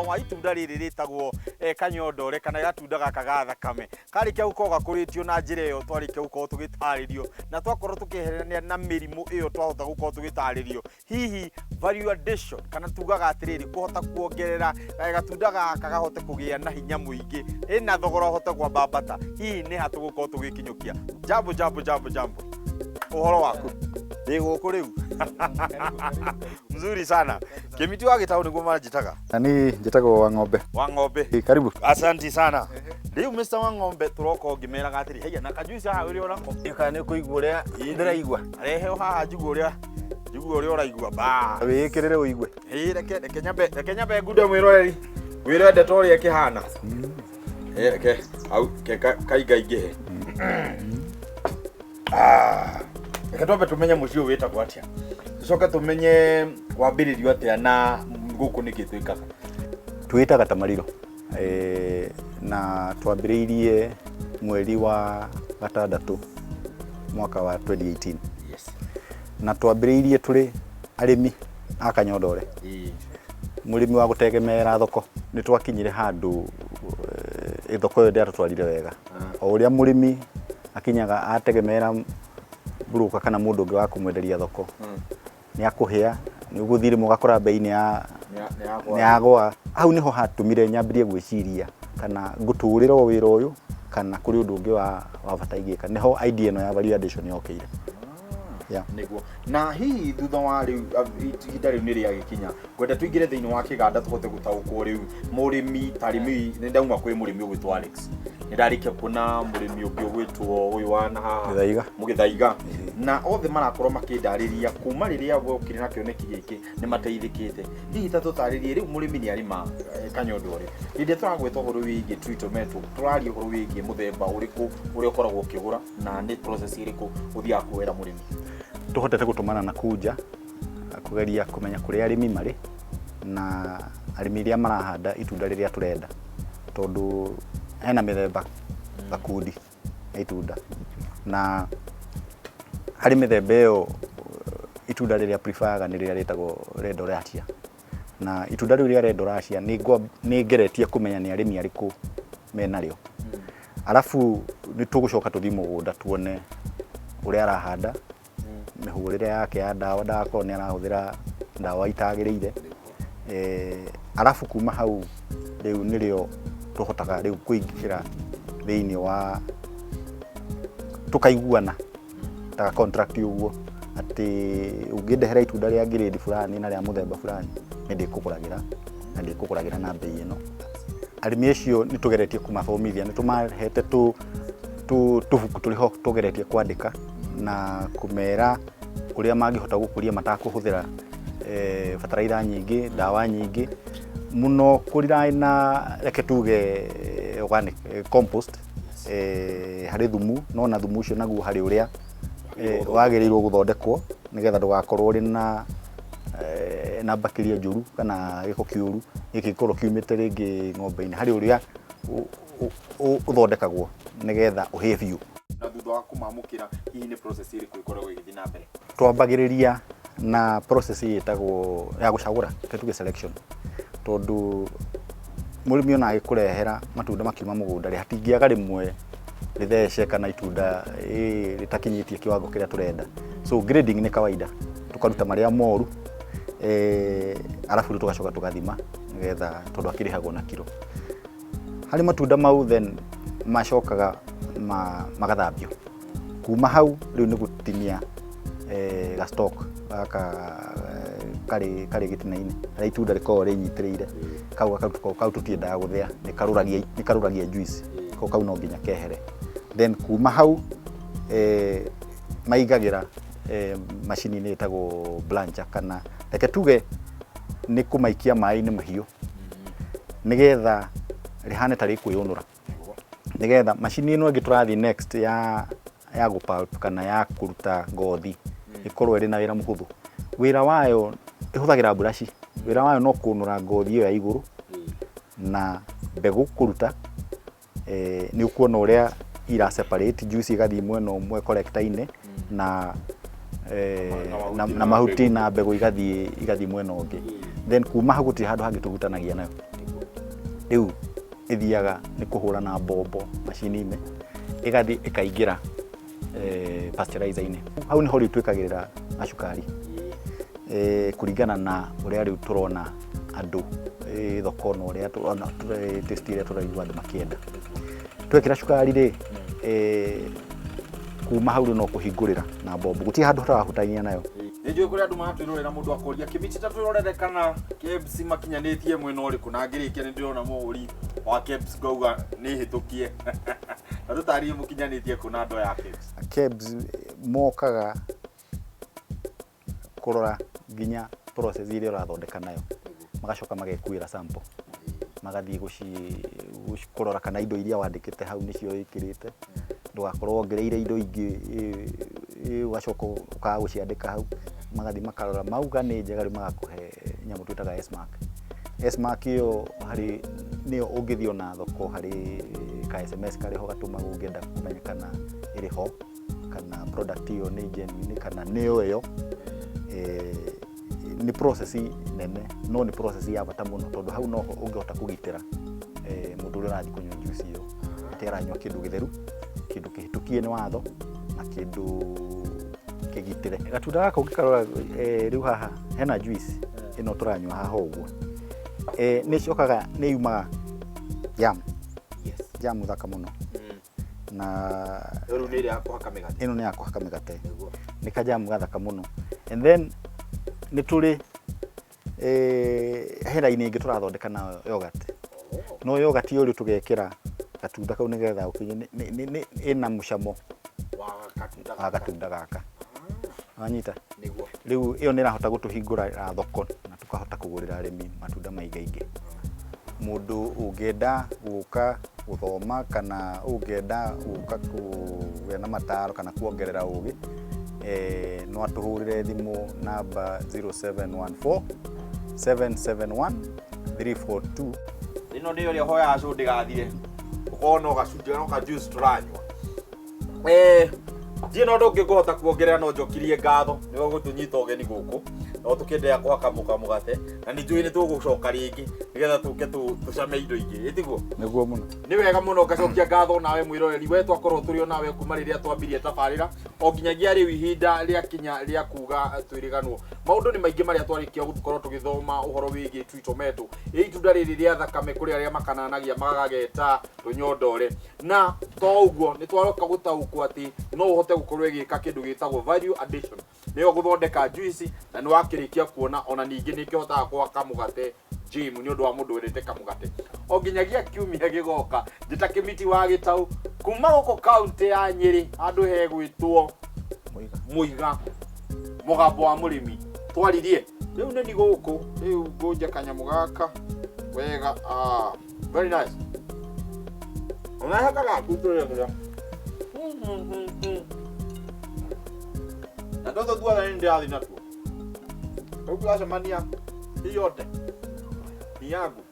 Wa itunda rĩrĩ rĩtagwo kanyondore kana gatunda gaka ga thakame karĩkia gũkorwo gakũrĩtio na njĩra ĩyo twarĩkia gũkorwo tũgĩtarĩrio na twakorwo tũkĩeherania na mĩrimũ ĩyo twahota gũkorwo tũgĩtarĩrio. Hihi value addition kana tugaga atĩrĩrĩ, kũhota kuongerera gatunda gaka gahote kũgĩa na hinya mũingĩ ĩna thogora ũhote kwambambata, hihi nĩ ha tũgũkorwo tũgĩkinyũkia? Jambo, jambo, jambo, jambo. Ũhoro waku? Ndĩ gũkũ rĩu mzuri sana. Kĩmiti wa gĩtaũ nĩguo manjĩtaga. Na niĩ njĩtagwo wa Ng'ombe. Wa Ng'ombe. Karibu. Asanti sana. Rĩu Mr. Wa Ng'ombe, tũroka ũngĩmeraga atĩrĩ, haiya na kajuici haha ũrĩ onako. Kana nĩ ũkũigua ũrĩa ndĩraigua? Rehe o haha njigue ũrĩa ũraigua ba. Wĩĩkĩrĩre ũigue. Ĩĩ, reke nyambe ngunde mwĩroreri wĩre ndeto ũrĩa ĩkĩhana. Ĩĩ, reke hau ke kaingaingĩhe. Ah, reke twambe tũmenye mũciĩ ũyũ wĩtagwo atĩa, tũcoke tũmenye wambĩrĩrio atĩa na gũkũ nĩkĩ twĩkaga. Twĩtaga Tamariro na twambĩrĩirie mweri wa gatandatũ mwaka wa 2018. Na twambĩrĩirie tũrĩ arĩmi a kanyondore, mũrĩmi wa gũtegemera thoko. Nĩ twakinyire handũ thoko ĩyo ndĩatũtwarire wega. O ũrĩa mũrĩmi akinyaga ategemera broker kana mũndũ ũngĩ wa kũmwenderia thoko, nĩ akũhĩa, nĩ ũgũthiĩ rĩmwe ũgakora bei nĩ yagwa. Hau nĩho hatũmire nyambĩrie gwĩciria kana ngũtũrĩra o wĩra ũyũ kana kũrĩ ũndũ ũngĩ wa bata ingĩka. Nĩho idea ĩno ya value addition yokĩire, yeah. Nĩguo. Na hihi thutha wa rĩu ihinda rĩu nĩ rĩagĩkinya, ngwenda tũingĩre thĩinĩ wa kĩganda tũhote gũtaũkwo. Rĩu mũrĩmi ta rĩmi nĩ ndauma kwĩ mũrĩmi ũgwĩtwo Alex, nĩ ndarĩkia kuona mũrĩmi ũngĩ ũgwĩtwo ũyũ wa na haha. Gĩthaiga. Mũgĩthaiga, na othe marakorwo makĩndarĩria kuma rĩrĩa wokire na kĩoneki gĩkĩ nĩ mateithĩkĩte. Hihi ta tũtarĩrie, rĩu mũrĩmi nĩ arĩma kanyondore, hĩndĩ ĩrĩa tũragweta ũhoro wĩgiĩ tree tomato, tũraria ũhoro wĩgiĩ mũthemba ũrĩkũ ũrĩa ũkoragwo ũkĩgũra na nĩ process ĩrĩkũ ũthiaga kuoera mũrĩmi? Tũhotete gũtũmana na kunja kũgeria kũmenya kũrĩa arĩmi marĩ na arĩmi arĩa marahanda itunda rĩrĩa tũrenda, tondũ hena mĩthemba gakundi ya itunda, na harĩ mĩthemba ĩyo itunda rĩrĩa preferaga nĩ rĩrĩa rĩtagwo Red Oratia. Na itunda rĩu rĩa Red Oratia nĩ ngeretie kũmenya nĩ arĩmi arĩkũ menarĩo, arabu nĩ tũgũcoka tũthiĩ mũgũnda tuone ũrĩa arahanda, mĩhũrĩre yake ya ndawa, ndagakorwo nĩ arahũthĩra ndawa itagĩrĩire. Arabu kuma hau rĩu nĩrĩo tũhotaga rĩu kũingĩra thĩinĩ wa tũkaiguana ta contract ũguo, atĩ ũngĩndehera itunda rĩa grade fulani na rĩa mũthemba fulani, nĩ ndĩkũgũragĩra na ndĩkũgũragĩra na mbei ĩno. Arĩmi acio nĩ tũgeretie kũmathomithia, nĩ tũmahete tũbuku tũrĩ ho tũgeretie kwandĩka na kũmera ũrĩa mangĩhota gũkũria matakũhũthĩra bataraitha nyingĩ, ndawa nyingĩ mũno, kũrira na reke tuge organic compost, harĩ thumu, no na thumu ũcio naguo harĩ ũrĩa wagĩrĩirwo gũthondekwo nĩgetha ndũgakorwo ũrĩ na bacteria njũru kana gĩko kĩũru gĩkĩ gĩkorwo kiumĩte rĩngĩ ng'ombe-inĩ. Harĩ ũrĩa ũthondekagwo nĩgetha ũhĩe biũ. Na thutha wa kũmamũkĩra, hihi nĩ process ĩrĩkũ ĩkoragwo ĩgĩthiĩ na mbere? Twambagĩrĩria na process ĩtagwo ya gũcagũra, reke tuge selection, tondũ mũrĩmi ona agĩkũrehera matunda makiuma mũgũnda rĩ, hatingĩaga rĩmwe rĩthece kana itunda rĩtakinyĩtie kiwango kĩrĩa tũrenda. So grading nĩ kawaida, tũkaruta marĩa moru, arabu rĩu tũgacoka tũgathima nĩgetha, tondũ akĩrĩhagwo na kiro harĩ matunda mau. Then macokaga magathambio. Kuma hau rĩu nĩ gũtinia ga stalk gaka karĩ gĩtina-inĩ harĩa itunda rĩkoragwo rĩnyitĩrĩire. Kau gakarutwo, kau tũtiendaga gũthĩa, nĩ karũragia juice kau. Kau no nginya kehere. Then kuma hau maigagĩra macini-inĩ ĩtagwo blancher, kana reke tuge nĩ kũmaikia maĩ-inĩ mahiũ nĩgetha rĩhane ta rĩkwĩyũnũra, nĩgetha macini ĩno ĩngĩ tũrathiĩ next ya gũ-pulp kana ya kũruta ngothi ĩkorwo ĩrĩ na wĩra mũhũthũ. Wĩra wayo ĩhũthagĩra mburaci, wĩra wayo no kũnũra ngothi ĩyo ya igũrũ na mbegũ kũruta. Nĩ ũkuona ũrĩa ira separate juice igathiĩ mwena ũmwe collector-inĩ na na na mahuti na mbegũ igathiĩ mwena ũngĩ. Then kuma hau gũtirĩ handũ hangĩ tũhutanagia nayo. Rĩu ĩthiaga nĩ kũhũra na mbombo macini-inĩ, ĩgathiĩ ĩkaingĩra pasteurizer-inĩ. Hau nĩho rĩu twĩkagĩrĩra gacukari kũringana na ũrĩa rĩu tũrona andũ thoko na ũrĩa tũrona taste ĩrĩa tũraigua andũ makĩenda. Twekĩra cukari rĩ, kuma hau rĩu no kũhingũrĩra na mbombo, gũtirĩ handũ tũrahutania nayo. Nĩ njũĩ kũrĩ andũ maratwĩrorera, mũndũ akoria kĩmiti ta twĩrorere kana KEBS makinyanĩtie mwena ũrĩkũ, na ngĩrĩkia nĩ ndĩrona mũhũri wa KEBS ngauga nĩ hĩtũkie na tũtarĩrie mũkinyanĩtie kũ na ndoo ya KEBS. KEBS mokaga kũrora nginya process ĩrĩa ũrathondeka nayo, magacoka magekuĩra sample, magathiĩ kũrora kana indo iria wandĩkĩte hau nĩcio wĩkĩrĩte, ndũgakorwo wongereire indo ingĩ ũgacoka ũkaga gũciandĩka hau. Magathiĩ makarora, mauga nĩ njega, rĩu magakũhe nyamũ twĩtaga S-mark. S-mark ĩyo harĩ nĩyo ũngĩthiĩ ona thoko, harĩ ka SMS karĩ ho gatũmagwo ũngĩenda kũmenya kana ĩrĩ ho, kana product ĩyo nĩ genuine kana nĩyo ĩyo. Nĩ process nene, no nĩ process ya bata mũno, tondũ hau noho ũngĩhota kũgitĩra mũndũ ũrĩa ũrathiĩ kũnyua juice ĩyo atĩ aranyua kĩndũ gĩtheru, kĩndũ kĩhĩtũkie nĩ watho na kĩndũ kĩgitĩre. Gatunda gaka ũngĩkarora, rĩu haha hena juice ĩno tũranyua haha ũguo, nĩ ĩcokaga nĩ yumaga jam. Jam thaka mũno na Rĩu nĩ ĩrĩa ya kũhaka mĩgate. Ĩno nĩ ya kũhaka mĩgate, nĩ kajamu gathaka mũno. And then nĩ tũrĩ hena line ĩngĩ tũrathondeka nayo yogurt, no yogurt ĩyo rĩu tũgekĩra gatunda kau nĩgetha ũkinye ĩna mũcamo wa gatunda wa gatunda gaka, wanyita? Nĩguo. Rĩu ĩyo nĩ ĩrahota gũtũhingũra thoko na tũkahota kũgũrĩra arĩmi matunda maingaingĩ. Mũndũ ũngĩenda gũka gũthoma kana ũngĩenda gũka kũgĩa na mataro kana kuongerera ũgĩ, no atũhũrĩre thimũ namba 0714 771 342. Ĩno nĩ ũrĩa hoyaga cũ ndĩgathire, ũkorwo no gacunjĩ no ka juice tũranyua. Ndirĩ na ũndũ ũngĩ ngũhota kuongerera, no njokirie ngatho nĩwe gũtũnyita ũgeni gũkũ no tũkĩenderea kũhaka mũgate, na nĩ njũĩ nĩ tũgũcoka rĩngĩ nĩgetha tũke tũcame indo ingĩ, ĩtiguo? Nĩguo mũno. Nĩ wega mũno. Ngacokia ngatho nawe mwĩroreri we twakorwo tũrĩ o nawe kuma rĩrĩa twambirie tabarĩra o nginyagia rĩu ihinda rĩakinya rĩa kuga twĩrĩganwo. Maũndũ nĩ maingĩ marĩa twarĩkia gũkorwo tũgĩthoma ũhoro wĩgiĩ tree tomato, ĩ itunda rĩrĩ rĩa thakame kũrĩ arĩa makananagia magageta tũnyondore. Na to ũguo, nĩ twaroka gũtaũkwo atĩ no ũhote gũkorwo ĩgĩka kĩndũ gĩtagwo value addition, nĩyo gũthondeka juice, na nĩ wakĩrĩkia kuona ona ningĩ nĩ kĩhotaga gwaka mũgate gym nĩ ũndũ wa mũndũ wendete kamũgate. O nginyagia kiumia gĩgoka, njĩta Kĩmiti wa Gĩtaũ kuma gũkũ kaunti ya Nyĩrĩ, handũ hegwĩtwo Mũiga. Mũiga, mũgambo wa mũrĩmi. Twaririe rĩu nĩ gũkũ rĩu ngũnje kanyamũ gaka wega. Ah, very nice. Unaheka gaku tũrĩa na tũtũ tuothe nĩ ndĩrathiĩ natuo. Rĩu tũracemania, hii yote ni yangu.